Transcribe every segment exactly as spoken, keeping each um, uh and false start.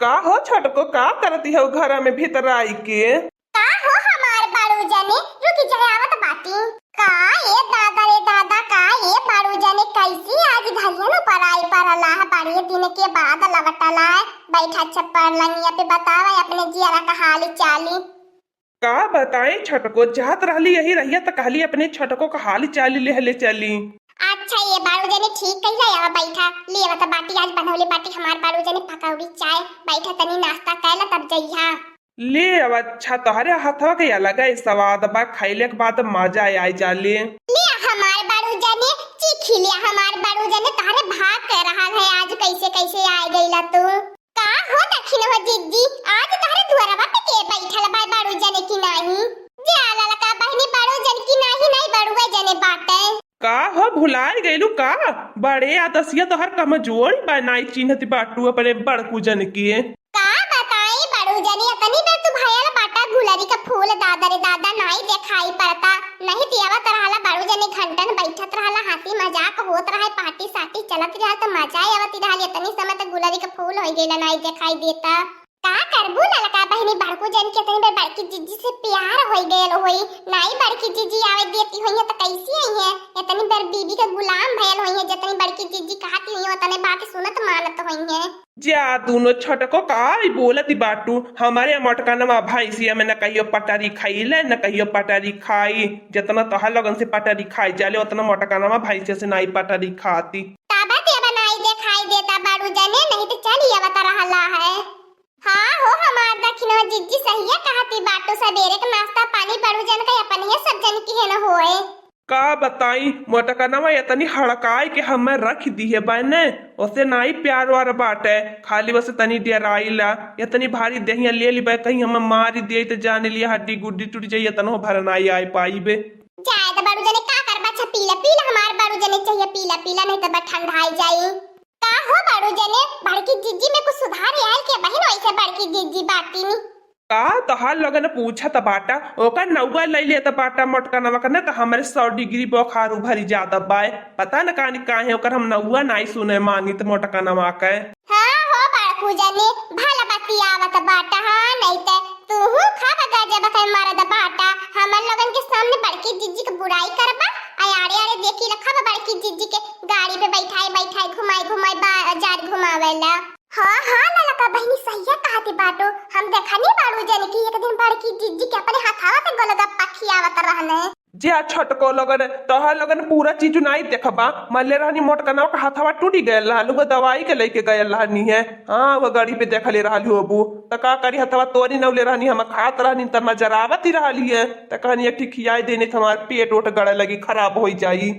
का हो छोटको, का करती हो घरा में भीतर आई के? का हो हमार बड़ू जने, रुकी जाए आवत बाटी। का ए दादा रे दादा, का ए बड़ू जने, कैसी आज घरियन पर आई परला है, बड़े दिन के बाद लवटला है। बैठा छप्पर लंगिया पे, बतावा अपने जियरा का हाल चाली। का बताई छोटको, जात रहली यही रहिया त कहली अपने छोटको का हाल चाली लेहले चली। अच्छा ए बड़ू जने, ठीक कहिला, आवा बैठा, ले आवा त बाटी आज बनौले बाटी हमार बड़ू जने पकौड़ी चाय, बैठा तनी नाश्ता कैला तब जइहा। ले अब अच्छा, तोहरे हथवा के अलग ही स्वाद बा, खइले के बाद मजा आइ जाले। ले हमार बड़ू जने, चीखी ले हमार बड़ू जने, तोहरे भाग के रहल है, आज कैसे कैसे आइ गइला तू। का हो दखिन हो जिज्जी, आज तोहरे दुआरवा पे के बैठल बा बड़ू जने की नाही? जा ललका बहिनी बड़ू जन की नाही, नाही बड़ुए जने बाटे। का हो भुलाइ गइलू का? बड़े आदसिया तोहर कमजोर बा, नाही चिन्हत बाटू अपने बड़कू जन के। का बताई बड़ू जनी, अतनी बेर तू भयल बाटा गुलरी का फूल, दादा रे दादा, नाई देखाई पड़ता। नहीं त आवत रहला बड़ू जनी, घंटन बैठत रहला, हंसी मजाक होत रहे, पार्टी साटी चलत रहल त मजा आवत रहल। इतनी समय त गुलरी का फूल होइ गइला, नाई देखाई देता। का करबू ललका बहिनी, बड़कू जन के इतनी बेर बड़की जिज्जी से प्यार होइ गयल होई, नाई बड़की जिज्जी आवे देती होइहैं त कैसी होइहैं? इतनी बेर बीबी के गुलाम भयल होइहैं, जितनी बड़की जिज्जी कहती होइहैं उतने बात सुनत मानत होइहैं। जा दूनो छोटको का ई बोलत बाटू? हमरे मोटकनवा भैंसिया में न कहियो पटरी खइले, न कहियो पटरी खाई। जितना तोहर लोगन से पटरी खाई जाले, उतना मोटकनवा भैंसिया से नाई पटरी खाती। तब ते बनाई देखाई देता बड़ू जने, नहीं तो चली आवत रहला है। हाँ हो हमार दखिनो जिज्जी, सहिया कहती बाटू, सबेरे के नाश्ता पानी बड़ू जन का अपने सब जन की है न होए। का बताई, मोटकनवा इतनी हड़काई के हमें रख दिहे बने, ओसे नाई प्यार वार बाटे, खाली ओसे तनी डेराइला। इतनी भारी देहिया ले लिबे, कहीं हमें मारी दे त जान लिया हड्डी गुड्डी टूट जाई, इतनो भर नाई आइ पाइबे। जाए त बड़ू जने, का करबा, अच्छा पीला पीला, हमार बड़ू जने चाहिए पीला पीला, नहीं त बस ठंडाई जाई। का हो बड़ू जने, बड़की जिज्जी में कुछ सुधार आयल के बहिन, वैसे बड़की जिज्जी बाटी नी? का तोहार लोगन पूछत बाटा, ओकर नौआ लइ लेत बाटा मोटकनवा के ना, त हमरे सौ डिग्री बोखार उभरी जात बाय। पता न कानी काहे ओकर हम नौआ नाई सुने मांगित मोटकनवा के। हाँ हो बड़कू जने, भला बतियावत बाटा, हाँ, नहीं त तूहू खब गजब के मरद बाटा। हमर लोगन के सामने बड़की जिज्जी के बुराई करबा, आ आड़े आड़े देखी ल खब बड़की जिज्जी के गाड़ी पे बैठाई बैठाई घुमाई घुमाई बाजार घुमावेला। हाँ, हाँ, ललका बहिनी सहिया कहती बाटू। हम देखनी बाड़ू जन की एक दिन बड़की जिज्जी के अपने हथावा से गोलगप्पा खियावत रहने। जे आ छोटको लोगन, तोहर लोगन पूरा चीज नाई देखबा। मले रहनी मोटकनवा का हथावा टूटी गयल रहल, वो दवाई के लेके गयल रहनी है। हाँ, वो गाड़ी पे देखले रहल होबू। त का करी, हथावा तोरी नौले रहनी, हम खात रहनी, त नजर आवत ही रहली है। त कहनी एक ठी खियाई देने, त हमार पेट ओट गड़े लगी, खराब होइ जाई।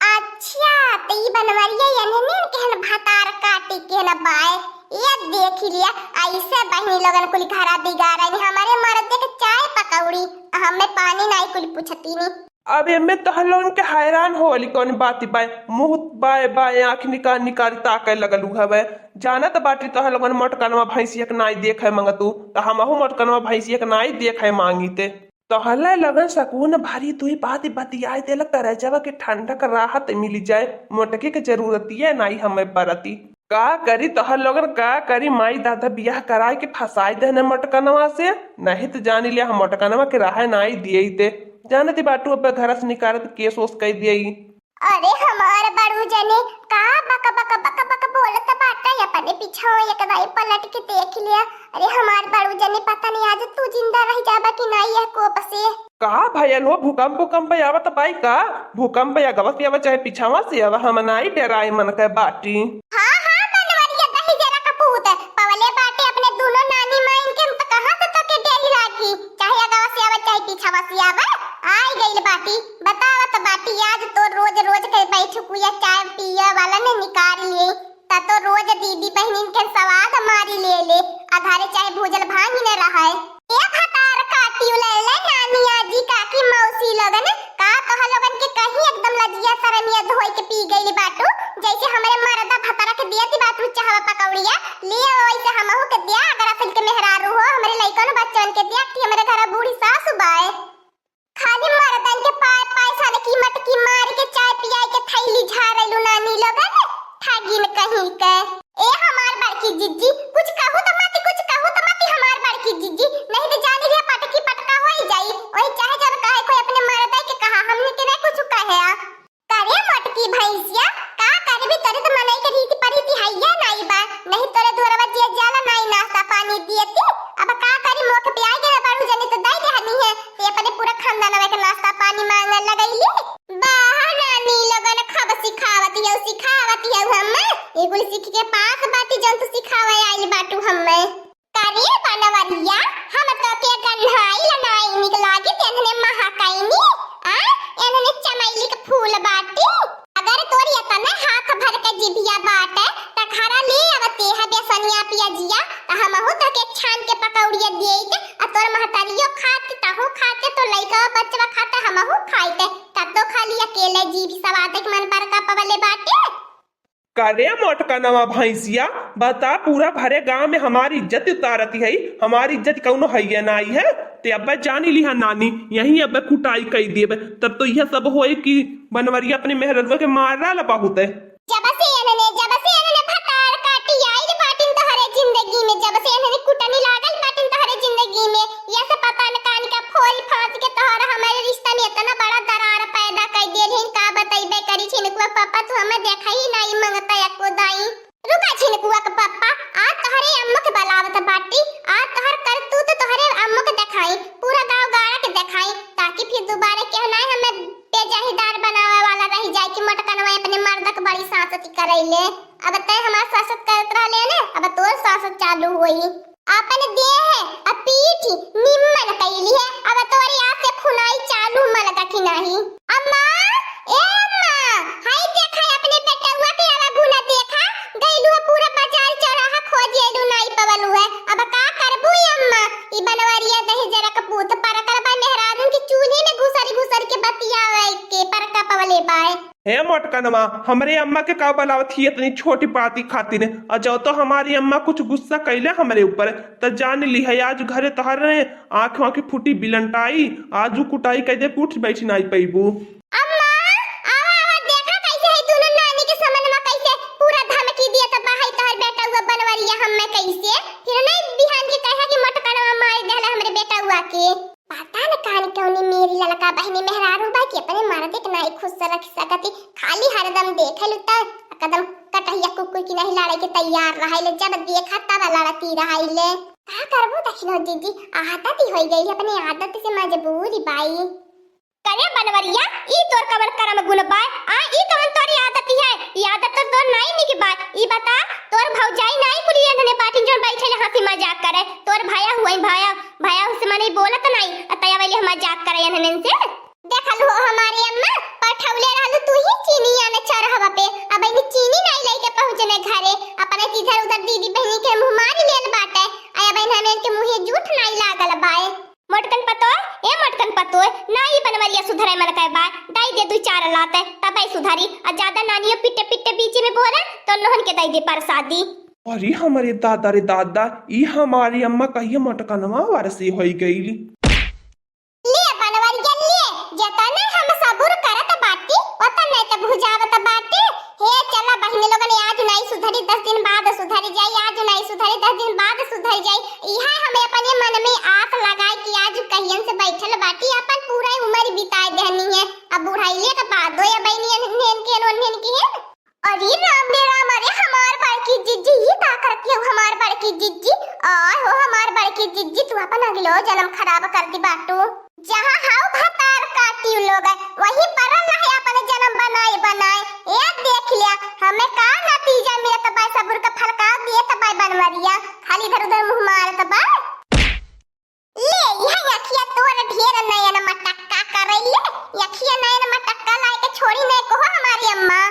अच्छा, त ई बनवरिया एनहने केहन भतार काटी केहन बाय। ये देखी लिया, ऐसे बहिनी लोगन कुल घरा बिगाड़े नी। हमरे मरद के चाय पकौड़ी, हमें पानी नाई कुल पूछती नी। अब एमे तोहर लोगन के हैरान होवली कौन बात बाय? मुंह बाय बाय आँख निकाल निकाल ताके लगलू हवे। जानत बाटी तोहर लोगन मोटकनवा भैंसिया के नाई देखे मंगतू, त हमहू मोटकनवा भैंसिया के नाई देखे मांगी ते। तोहले लगन सकून भरी दुई बात बतियाए देलक, करेजवा के ठंडक राहत मिल जाए। मोटकी के जरूरतिये नाई हमें परती। का करी तोहर लोगन, का करी, माई दादा बियाह कराए के फंसाए देहने मोटकनवा से, नहीं त जानी लिया हम मोटकनवा के रहे नाई दिए ते। जानती बाटू अब घर से निकारत केस ओस कई दिए। अरे हमार बड़ू जने, का बक बक बक बक बोलत बाटा? अपने पीछे एक दाई पलट के देख लिया। अरे हमार बड़ू जने, पता नहीं आज तू जिंदा रह जाबा कि नहीं यह कोप से। का भयल हो, भूकंप भूकंप आवत बाई का? भूकंप या गवा से आवा चाहे पिछावा से आवा, हम नाई डेराए मन के बाटी। हाँ, हाँ, बनवरिया दही जरा कपूत, पवले बाटे अपने दोनों नानी माइन के, हम तो कहाँ से तो के डेरी लागी? चाहे अगवा से आवा, चाहे पिछावा से आवा, आई गइल बाटी। बतावत बाटी, आज तो रोज रोज के बैठकुया चाय पिए वाला ने निकाल लिए, त तो रोज दीदी बहनिन के सवाद मारी ले ले, आ घरे चाहे भूजल भांगी न रहे। ए भतार काटी उलैले नानिया जी, काकी, मौसी लोगन, का तोहा लोगन के कहीं एकदम लजिया सरमिया धोई के पी गइली बाटू, जैसे हमरे मरदा भतारा के दिया दी बाटू चाहवा पकौड़िया, ले वैसे हमहू के दिया, अगर असल के मेहरारू हो, हमरे लइकन बच्चन के दिया, कि हमरे घर बूढ़ी सासु बाए। खाली मरदन के पाए पाए साले की मटकी मार के चाय पियाई के थैली झारेलू नानी लोगन, ठगिन कहीं के। ए हमार बड़की जिज्जी, कुछ कहू त मत, कुछ हमहू तोके छान के पकौड़िया दियइत, आ तोर महतारियो खात, तहू खाते, तो लइका बच्चवा खाते, हमहू खाइत, तब तो खाली अकेले जीभ सवाद के मन पर का पवले बाटे। करे मोटकनवा भैंसिया, बता, पूरा भरे गांव में हमारी इज्जत उतारती है, हमारी इज्जत कौनो हइये नाई है। ते अब्बे जानी लिहा नानी, यहीं अब्बे कुटाई कई देबे, तब तो यह सब होई कि बनवरिया अपने मेहररुआ के मार रहा बहुत है। जब से एनने, जब से एनने भतार काटी आइल बाटिन तोहरे जिंदगी में, जब से एनने कुटनी लागल बाटिन तोहरे जिंदगी में, ये से पता न कान का फोरी फांस के तोहर हमारे रिश्ता में इतना बड़ा दरार पैदा कर देल हिन, का बतइबे करी छिनकुआ पापा, तू हमें देखा ही नहीं मंगता एको दाई। रुका छिनकुआ के पापा, आज तोहरे अम्मा के बलावत बाटी, आज तोहर करतूत तोहरे अम्मा के देखाई, पूरा गांव गाड़ा के देखाई, ताकि फिर दोबारा केहू नाई हमें बेजाहिदार बनावे वाला रह जाए कि मोटकनवा अपने मर्द के बड़ी सासत करैले। अब तय हमार सासत करत रहले ने, अब तोर सासत चालू होई। अपन देह आ पीठ निम्मन कैली है, अब तोरी आँख से खुनाई चालू मलका कि नहीं। अम्मा, ए अम्मा, हाय देखा अपने बेटउआ के आवा गुना देखा, गइलू है पूरा बाजार चौराहा खोज एलू नाई पवलू है। अब का करबू ए अम्मा, ई बनवरिया दहिजरा के पूत परकर बा मेहरारून के चूल्ही में घुसर घुसर के बतियावे के परका पवले बाय। हे मोटकनवा, हमरे अम्मा के का बलावत ही इतनी छोटी बाती खातिर? और जो तो हमारी अम्मा कुछ गुस्सा कैले हमरे ऊपर, त जान ली है आज घरे तोहरे आँख आँख फूटी बिलंटाई, आज उ कुटाई कह दे, उठ बैठ नाई पैबू। अम्मा, आवा, आवा, देखा कैसे है दोनों नानी के समन में कैसे पूरा धमकी दिया त बाहर तोहर बेटउआ बनवरिया हम्मे कैसे? फिर नहीं बिहान के कहे कि मोटकनवा मार देहला हमरे बेटउआ के। पता न कान कौनी मेरी ललका बहिनी मेहरारू बा कि अपने मर्दे के नाई खुश रख सकती, खाली हरदम देखे लू त एकदम कटहिया कुकुर की नहीं लड़े के तैयार रहे ले, जब देखा तब लड़ती रहे ले। का करबू दखिनो जीजी, आदत ही होई गई, अपने आदत से मजबूर ही बाई। करे बनवरिया, ई तोर कवन करम गुण बाय? आ, ई कवन तोरी आदत ही है? ई आदत तो तोर नाई निक बाय। ई बता, तोर भौजाई नाई कुली एन्हने बाटिन जोन बैठे ले हंसी मजाक करे। तोर भया हुआ भया, भया हुसे मने बोलत नाई। अतया वाली हम मजाक करे एन्हने से। देखल हो हमारी अम्मा, पठौले रहलू तू ही चीनी आने चरहवा पे। अब इन्हें चीनी नाई लेके पहुँचने घरे। अपने इधर उधर दीदी बहनी के मुँह मारी लेल बाटे। आ अब इन्हें के मुँहे जूठ नाई लागल बाय। मोटकन पतोय, ए मोटकन पतोय, ना ई बनवरिया सुधरे मन कहे बाय, दाई दे दुई चार लाते, तबै सुधरी, आ ज्यादा नानियो पिट्टे पिट्टे बीच में बोले, तो नोहन के दाई दे परसादी। अरे हमरे दादा रे दादा, ई हमारी अम्मा कहिए मोटकनवा वारसी होई गईली। ले बनवरिया ले, जतने हम सबुर करत बाटी, ओतने त भुजावत बाटे। हे चला बहिनी लोगन, आज नाई सुधरी, दस दिन बाद सुधरी जाई, आज नाई सुधरी, दस दिन बाद सुधरी जाई। इहे हमें अपने मन में आस लगाए कि आज कहियन से बैठल बाटी, अपन पूरा उम्र बिताए देहनी है। अब बुढ़ाइले के बादो या बहिनी एन्हेन के, ओन्हेन के है। अरे राम रे राम, अरे हमार बड़की जिज्जी, ई का करती हो हमार बड़की जिज्जी? आय हो हमार बड़की जिज्जी, तू अपन अगलो जन्म खराब कर दी बाटू। जहाँ हाउ भतार काटी उ लोग, वहीं पर रहे अपन जन्म बनाए बनाए। ए देख लिया, हमें का नतीजा मिलत बा, सबुर का फल का दिए त बा बनवरिया, खाली इधर उधर मुँह मारत बा। ले, यह अखिया तोर ढेर नयन मटक्का करैले, अखिया नयन मटक्का लाए के छोड़ी नहीं कहो हमारी अम्मा।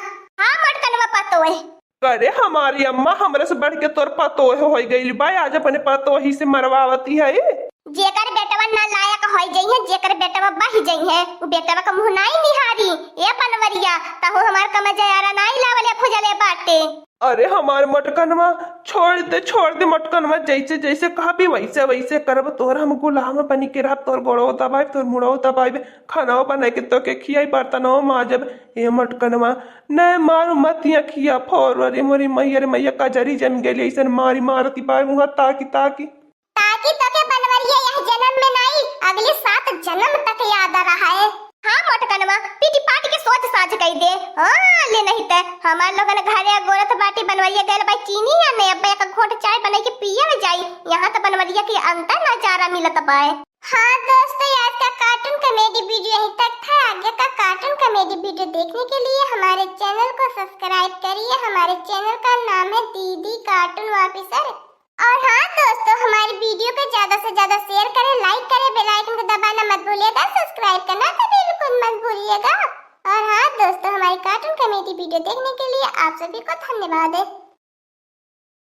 हाँ मोटकनवा पतोय। करे हमारी अम्मा, हमरे से बढ़ के तोर पतोह होई गइल बा, आज अपने पतोही से मरवावती है। जेकर बेटवा नालायक होई जइहे, जेकर बेटवा बहि जइहे, उ बेटवा का मुँह नाई निहारी। ए बनवरिया, तहु हमार कमजयारा नाई लावले फुजले बाटे। अरे हमार मोटकनवा, छोड़ दे, छोड़ दे मोटकनवा, जैसे जैसे कहबी वैसे वैसे करब। तोर हम गुलाम बनी के रहब, तोर गोड़ो दबाइब, तोर मुड़ो दबाइब, खानाओ बनाए के तोके खियाई, बर्तनों माजब। ए मोटकनवा, नहीं मारू मत अखिया फोर, अरे मोरी मैया रे मैया, कजरी जम गेली, ऐसन मारी मारती बाय मुँह ताकी ताकी। ताकि तोके बनवरिया यह जन्म में नाई, अगले सात जन्म तक याद रहा है। हाँ मोटकनवा, पीटी पाट के सोच साझ कई दे। हाँ, ले नहीं ते हमार लोगन घरे गोरत बाटी बनवरिया गैल बाई चीनी या ने, अब एक घोट चाय बनाई के पिए में जाई। यहाँ तो बनवरिया के अंतर नजारा मिलत बाय। हाँ दोस्तों, आज का cartoon comedy video यहीं तक था। आगे का cartoon comedy video देखने के लिए हमारे channel को subscribe करिए। हमारे channel का नाम है दीदी Cartoon Officer। और हाँ दोस्तों, हमारी video को ज्यादा से ज्यादा share करें, like करें, bell icon को दबाना मत भूलिएगा, subscribe करना तो बिल्कुल मत भूलिएगा। और हाँ दोस्तों, हमारी cartoon comedy video देखने के लिए आप सभी को धन्यवाद है।